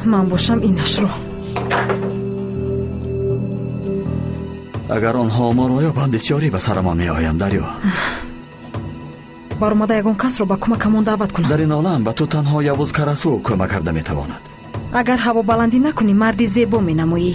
Ман бошам инашро. Агар онҳо моро ёбанд, бисёрӣ ба сарамон меоянд, Дарё. Баромада ягон касро ба кӯмакамон даъват кунам. Дар ин олам ба ту танҳо Явуз Карасу кӯмак карда метавонад. Агар ҳавобаландӣ накунӣ, марди зебо менамоӣ.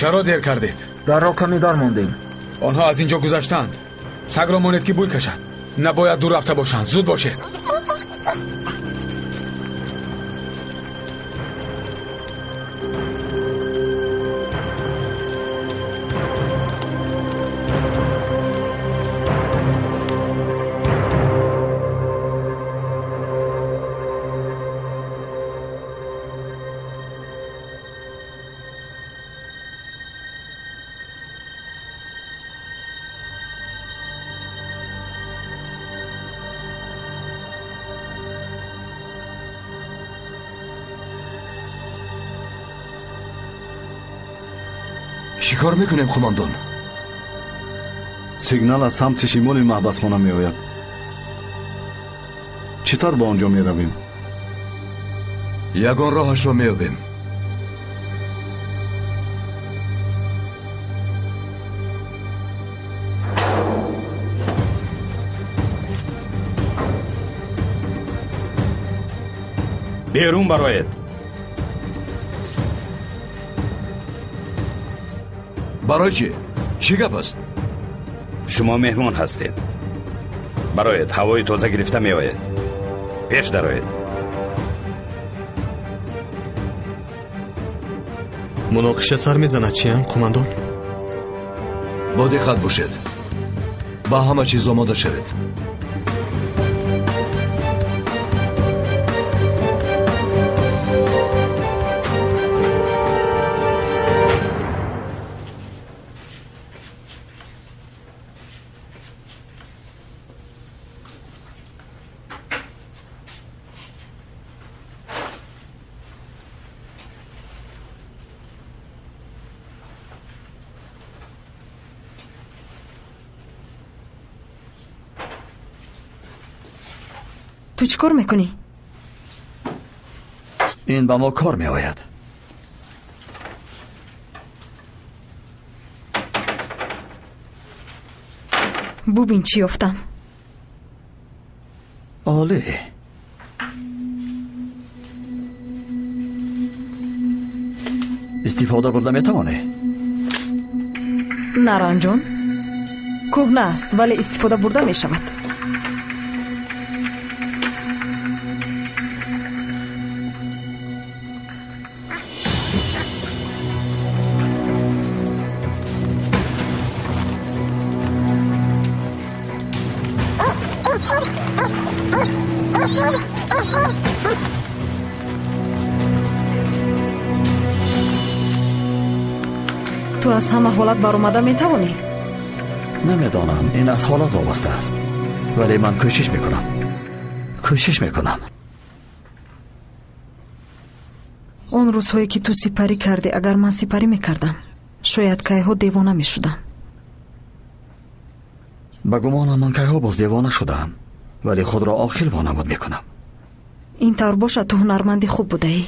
Чаро дер кардед? Дар роҳ каме дармондем. Онҳо аз инҷо гузаштанд. Сагро монед ки бӯй кашад. Набояд дур рафта бошанд. Зуд бошед. Чӣ кор мекунем, қумондон? Сигнал аз самти шимоли маҳбасхона меояд. Чӣ тавр ба он ҷо меравем? Ягон роҳашро меёбем. Берун бароед. Барои чӣ? Чӣ гап аст? Шумо меҳмон ҳастед. Бароед, ҳавои тоза гирифта меоед. Пеш дароед. Муноқиша сар мезанад чиям, қумандон? Бо диққат бошед. Ба ҳама чиз омода шавед. Ту чӣ кор мекунӣ? Ин ба мо кор меояд. Бубин чӣ ёфтам. Олӣ. Истифода бурда метавонӣ? Наранҷон, кӯҳна аст, вале истифода бурда мешавад. Ту аз ҳама ҳолат баромада метавонӣ? Намедонам, ин аз ҳолат вобаста аст, вале ман кӯшиш мекунам. Кӯшиш мекунам. Он рӯзҳое ки ту сипарӣ кардӣ, агар ман сипарӣ мекардам, шояд кайҳо девона мешудам. Ба гумонам ман кайҳо боз девона шудаам, вале худро оқил вонамуд мекунам. Ин тавр бошад, ту ҳунарманди хуб будаӣ.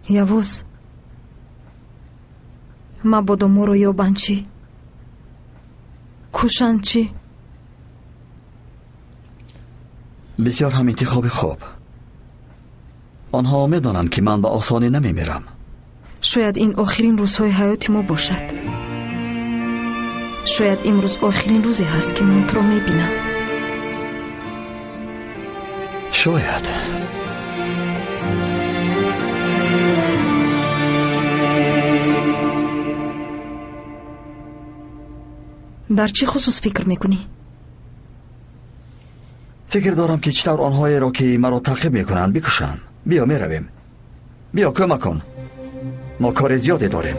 Явуз, мабодо моро ёбанд чӣ? Кушанд чӣ? Бисёр ҳам интихоби хуб. Онҳо медонанд, ки ман ба осонӣ намемирам. Шояд ин охирин рӯзҳои ҳаёти мо бошад. Шояд имрӯз охирин рӯзе ҳаст, ки ман туро мебинам. Шояд. Дар чӣ хусус фикр мекунӣ? Фикр дорам, ки чӣ тавр онҳоеро, ки маро таъқиб мекунанд, бикушам. Биё, меравем. Биё, кӯмак кун. Мо кори зиёде дорем.